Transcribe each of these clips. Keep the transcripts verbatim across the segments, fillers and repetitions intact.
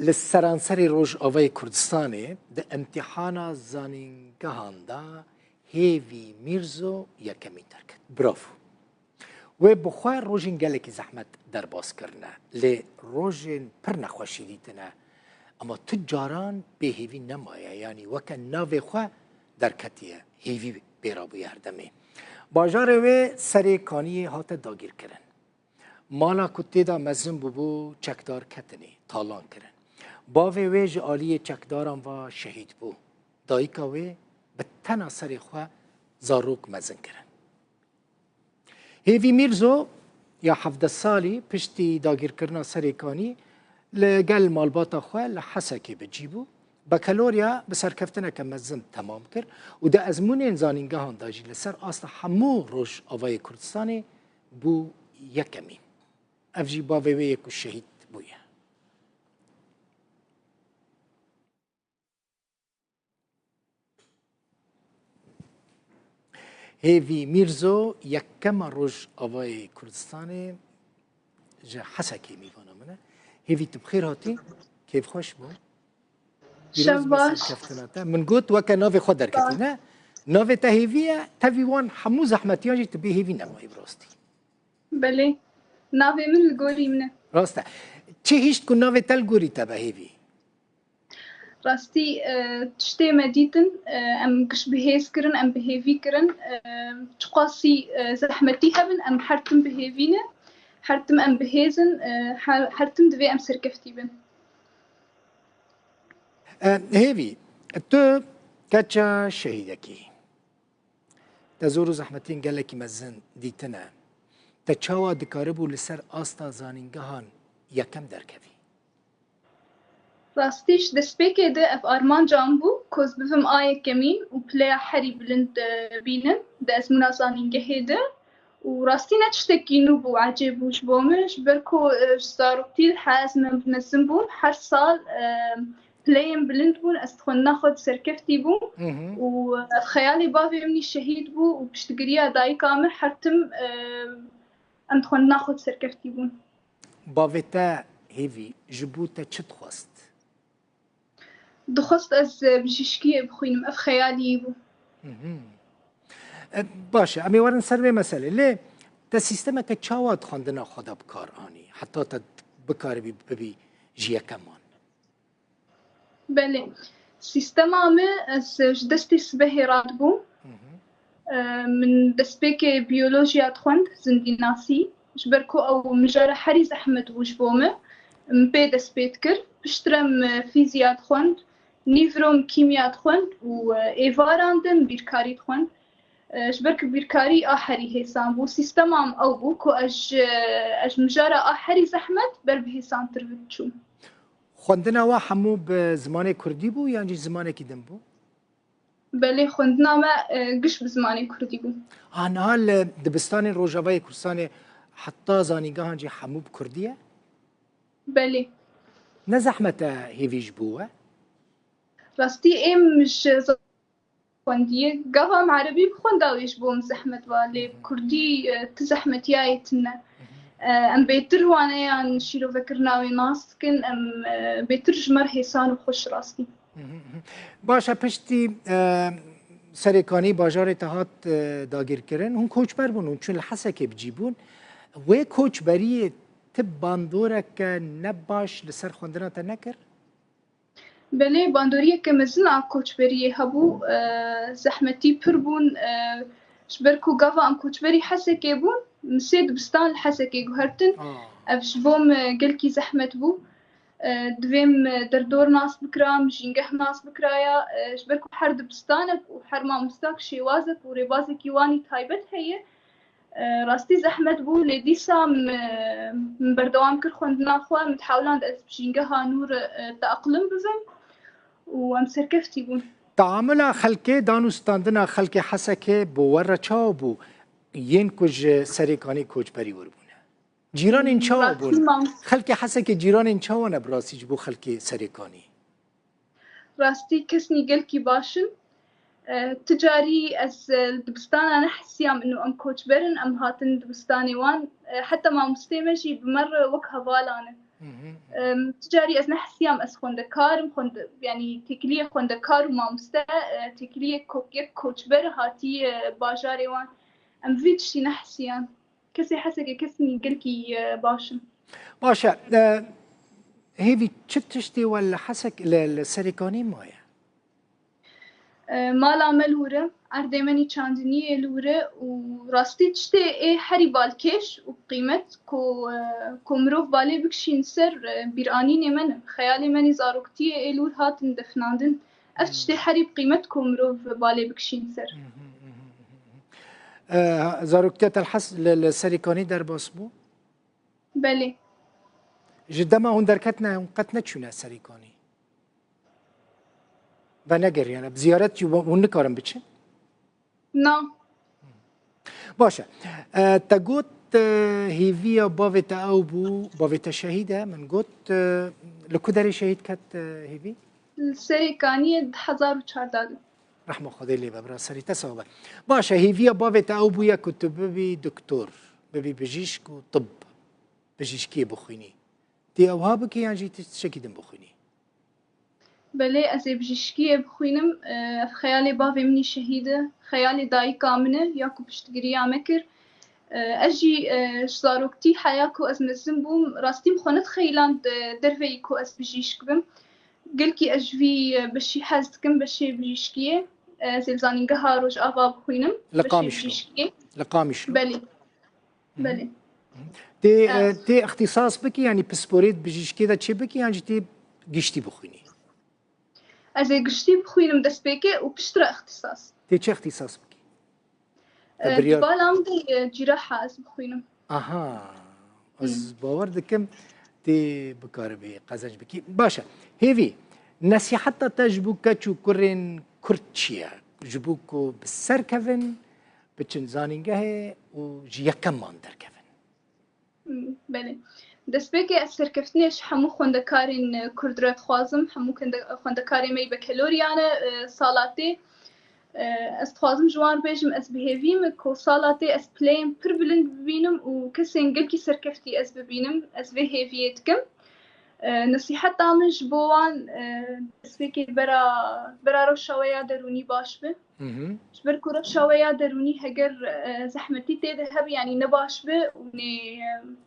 Li seranserê Rojavayê Kurdistanê di imtîhana zanîngehan de Hêvî Mîrzo yekemîn derket. Bravo. Wê bi xwe rojên gelekî zehmet derbas kirine. Lê rojên pir nexweşî dîtine. Ema tu caran bêhêvî nemaye, yanî weke navê xwe derketiye. Hêvî pê re bûye her demê. Bajarê wê Serê Kaniyê hate dagîrkirin. Mala ku tê de mezin bûbû, çekdar ketinê, talan kirin. Bavê wê ji aliyê çekdaran ve şehîd bû. Dayika wê bi tena serê xwe zarok mezin kirin. Hêvî Mîrzo ya hevdeh salî piştî dagîrkirina Serê Kanî li gel malbata xwe li Hesekê bi cî bû. Bakalorya bi serkeftineke mezin temam kir û di ezmûnên zanîngehan de jî li ser asta hemû Rojavayê Kurdistanê bû yekemîn. Ev jî bavê wê ye ku şehîd bûye. Hêvî Mîrzo yekema Rojavayê Kurdistanê ji Hesekê mîvana min e. Hêvî, tu bi xêr hatî, kêfxweş bû. Pîroz be serkeftina te. Min got weke navê xwe derketî, ne? Navê te Hêvî ye, tevî wan hemû zehmetiyan jî tu bê hêvî nemayî bi rastî. Belê. Navê min li gorî min e. Rast e. Çi hişt ku navê te li gorî te be Hêvî? Rastî, e, tiştê me dîtin, e, em giş bi hêz kirin, em bi hêvî kirin. E, çiqasî, e, zehmetî hebin, em her tim bi hêvî ne. Her tim em bi hêz in, e, her, her tim divê em serkeftî bin. E, Hêvî, tu keça şehîdekî. Te zor û zehmetiyên gelekî mezin dîtine. Te çawa dikaribû li ser asta zanîngehan yekem derkevî? Rastî, ji destpêkê de ev armanca min bû ku ez bibim a yekemîn û pileya herî bilind, e, bînim di ezmûna zanîngehê de. Û rastî ne tiştekî nû bû, ecêb bû ji bo min, ji ber ku, e, ji zaroktî li hez min mezin bûm, her sal, e, pileyên bilind bûn, ez di xwendina xwe de serkeftî bûm. Hı hı. Û ev xeyalê bavê min î şehîd bû û piştgiriya dayika min her tim, e, em di xwendina xwe de serkeftî bûn. Bavê te Hêvî ji bo te çi dixwest? Dixwest ez, e, bijîşkiyê bixwînim. Ev xeyalî wî bû. Hı hı. E, baş e, em ê werin ser vê meselê. Lê te sîstemeke çawa di xwendina xwe de bi kar anî? Heta te bikaribî bibî ji yekeman? Belê. Sîstema me ez ji destê sibehê radibûm. Hı hı. E, min destpêkê biyolojiya dixwend, zindînasî. Ji ber ku ew mijara herî zehmet bû ji bo min, min pê dest pê dikir. Piştre min fîziya dixwend, nîvro min kîmiya dixwend û, e, êvaran de min bîrkarî dixwend. E, ji ber ku bîrkarî a herî hêsan bû, sîstema min ew bû ku ez ji, ez ji mijara a herî zehmet ber bi hêsantir ve diçûm. Xwendina we hemû bi zimanê kurdî bû yan jî zimanekî din bû? Belê, xwendina me, e, giş bi zimanê kurdî bû. Ha, niha li dibistanên Rojavayê Kurdistanê heta zanîngehan jî hemû bi kurdî ye? Belê. Ne zehmet e hêvî ji bo we? Rastî êm ji xwendiyê. Gava em erebî bixwenda wê ji bo min zehmet ba, lê Hı hı. kurdî, e, ti zehmetiyayê tune. Hı hı. E, em bêtir waneyan şîrovekirina wê nas dikin, em, e, bêtir ji me re hêsan û xweş rastî. Hı hı, hı. Baş e, piştî, e, Serê Kanî bajarê te hat, e, dagirkirin, hûn koçber bûn, hûn çûn li Hesekê bi cî bûn. Wê koçberiyê ti bandoreke ne baş li ser xwendina te nekir? Belê, bandoriyeke mezin a koçberiyê hebû, e, zehmetî pir bûn, e, ji ber ku gava em koçberî Hesekê bûn, min sê dibistan li Hesekê guhertin. Ah. Ev ji bo min gelkî zehmet bû. E, divê min derdor nas bikira, min jîngeh nas bikiraya, e, ji ber ku her dibistanek û her mamostak şêwazek û rêbazekî wan î taybet heye. E, rastî zehmet bû, lê dîsa min, min berdewam kir xwendina xwe, min dihewiland ez bi jîngeha nû re, e, teaqlim bibim û em serkeftî bûn. Teamula xelkê, dan û standina xelkê Hesekê bo we re çawa bû, yên ku ji Serê Kanî koçberî wir bûne? Cîranên çawa bûn? Rastî mam- Xelkê Hesekê cîranên çawa ne bi rastî ji bo xelkê Serê Kanî? Rastî kesnî gelkî baş in. E, ti carî ez, e, li dibistana nehisiyam ino em koçber in, em hatin dibistanê wan. E, heta mamostê me jî bi me re wek hevalan in. Em, tu carî ez nehesiyam ez xwendekar im, xwende-, yanî têkiliyê xwendekar û mamoste, e, têkiliyê ko-, yek koçber hatî, e, bajarê wan. Em vî tiştî nehesiyan. Kesê Hesekê kes nîn, gelkî, e, baş in. Baş e. E, Hêvî, çi tiştê we li Hesek, li, li Serêkanî maye? E, mala me li wir e, erdê me nî çandiniyê li wir e û rastî tiştê ê herî balkêş û bi qîmet ku, e, ku mirov balê bikişîn ser, e, bîranînê me ne. Xeyalê me nî zaroktiyê ê li wir hatin definandin. Ev tiştê herî bi qîmet ku mirov balê bikişîn ser. E, zaroktiya te li Hes-, li, li Serêkanî derbas bû? Belê. Ji dema hûn derketine, hûn qet neçûne Serêkanî? Venegeriyane, bi ziyaret jî hûn nikarin biçin? Na. Baş e. E, te got, e, hêviya bavê te ew bû, bavê te şehîd e, min got, e, li ku derê şehîd ket, e, hêvî? Li Serêkaniyê di hezar û çardeh de. Rehma Xwedê lê be, bira serî te sax be. Baş e, hêviya bavê te ew bûye ku tu bibî doktor, bibî bijîşk û tibb, bijîşkiyê bixwînî. Tê ewha bikî yan jî tu tiştekî din bixwînî? Belê, ez ê bijîşkiyê bixwînim. E, ev xeyalê bavê min î şehîd e. Xeyalê dayika min e, ya ku piştgiriya me kir. E, ez jî, e, ji zaroktî heya ku ez mezin bûm, rastî min xwe nedixeyiland, e, derveyî ku ez bijîşk bim. Gelkî ez ji vî, e, beşî hez dikim, beşê bijîşkiyê. E, ez ê li Zanîngeha Rojava bixwînim. Li Beşê Qamişlo. Bijîşkiyê. Li Qamişlo. Belê. Belê. Tê, Evet. e, tê ixtîsas bikî, yanî pisporê di bijîşkê de çê bikî, yan jî tê giştî bixwînî? Ez ê giştî bixwînim destpêkê û piştre ixtîsas. Tê çi ixtîsas bikî? Te E, biryar Di bala min de, e, cîraha ez bixwînim. Aha. Ez Hı. bawer dikim tê bikaribî qezenc bikî. Baş e. Hêvî, nesîheta te ji bo keç û kurên Kurd çi ye? Ji bo ku bi ser kevin, biçin zanîngehê û ji yekeman derkevin. Hmm, belê. Destpêkê ez serkeftinê ji hemû xwendekarên, e, Kurd re dixwazim. Hemû kende-, xwendekarê me yî bekeloriyane, e, sala tê. E, ez dixwazim ji wan bêjim, ez bi hêvî me ku sala tê ez pileyên pir bilind bibînim û kesên gelkî serkeftî ez bibînim. Ez vê hêviyê dikim. E, nesîheta min ji bo wan, e, destpêkê bera, bera rewşa we ya derûnî baş be. Hı hı. Ji ber ku rewşa we ya derûnî heger, e, zehmetî tê de hebe, yanî ne baş be, hûn ê,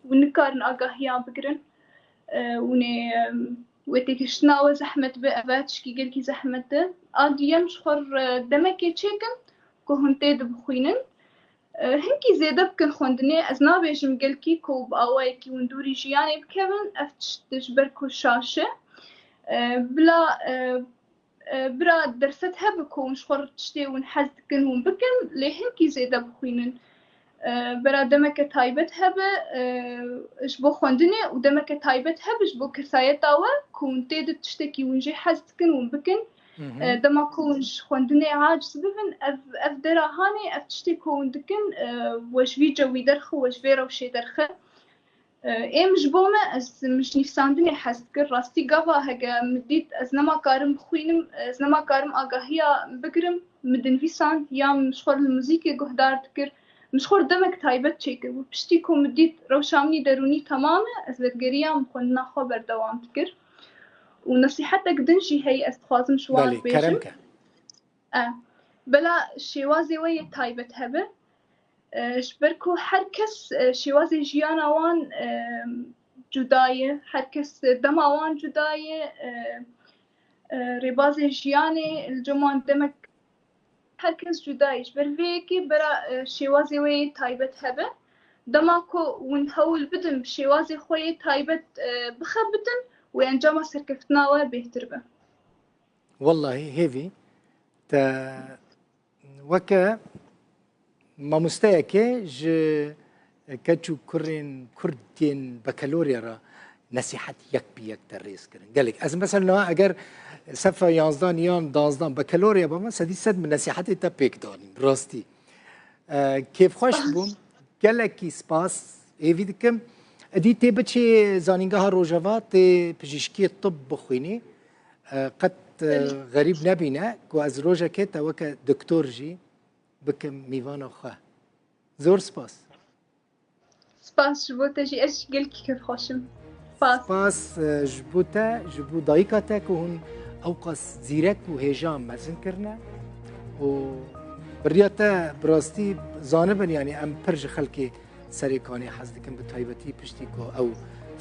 hûn nikarin agahiya bigirin. E, hûn ê, e, wê têgihiştina we zehmet be, ev e tişkî gelkî zehmet e. A duyem ji xwe re demekê çêkin ku hûn tê de bixwînin. E, hinkî zêde bikin xwendinê. Ez nabêjim gelkî ku bi awayekî hûn dûrî jiyanê bikevin. Ev tişt ji ber ku şaş e. E, bila, e, e, bira derfet hebe ku hûn ji xwe re tiştê hûn hez dikin hûn bikin, lê hinkî zêde bixwînin. E, bera demeke taybet hebe, e, ji bo xwendinê û demeke taybet hebe ji bo kesayeta we ku hûn tê de tiştekî hûn jê hez dikin hûn bikin. Hı hı. E, dema ku hûn ji xwendinê aciz bibin, ev, ev dera hanê, ev tiştê ku hûn dikin, e, we ji vî cewî derxe, we ji vê rewşê derxe. E, êm ji bo me, ez, min ji nivîsandinê hez dikir. Rastî gava hege min dît ez nema karim bixwînim, ez nema karim agahiya bigirim, min dinivîsand, ya min ji xwe li muzîkê guhdar dikir. Min ji xwe demek taybet çêkir. Û piştî ku min dît rewşa min î derûnî temam e, ez vedigeriya min xwendina xwe berdewam dikir. Û nesîhetek din jî heye, ez dixwazim ji wan Belê, bêjim. Kerem ke. E, bela şêwazê we yê taybet hebe. E, ji ber ku her kes, e, şêwazê jiyana wan, e, cuda ye, her kes, e, dema wan cuda ye, e, e, rêbazê jiyanê li cem wan demek her kes cuda ye. Ji ber vê yekê bera, e, şêwazê wê yê taybet hebe. Dema ku hûn hewl bidin bi şêwazê xwe yê taybet, e, bixebitin, wê encama serkeftina we bêhtir be. Wellahî hêvî te weke mamosteyekê ji keç û kurên Kurd yên bekelorya re nesîhet yek bi yek te rêz kirin. Gelek. Ez mesela niha eger sefa yanzdan yan danzdan bekelorya bama, sedî sed min nesîhetê te pêk danîn. Rastî. E, kêfxweş bûm. Gelekî spas. Hêvî dikim. Edî tê biçî Zanîngeha Rojava, tê pijîşkiyê tibb bixwînî. E, qet, e, Belê. Xerîb nebîne ku ez rojekê te weke doktor jî bikim mîvana xwe. Zor spas. Spas ji bo te jî, ez jî gelkî kêfxweş im. Spas. Spas e, ji bo te, ji bo dayika te ku hûn ewqas zîrek û hêja mezin kirine û bi riya te bi rastî zanibin, yanî em pir ji xelkê Serê Kanê hez dikin, bi taybetî piştî ku ew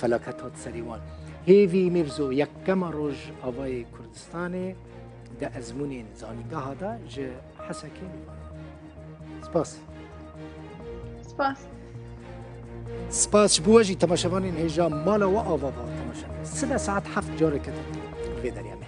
felaket hat serê wan. Hêvî Mîrzo, yekema Rojavayê Kurdistanê di ezmûnên zanîngeha de ji Hesekê mêvan. Spas. Spas. Spas ji bo we jî, temaşevanên hêja, mala we ava va temaşe. Sibe saet heft careke din vê derê me.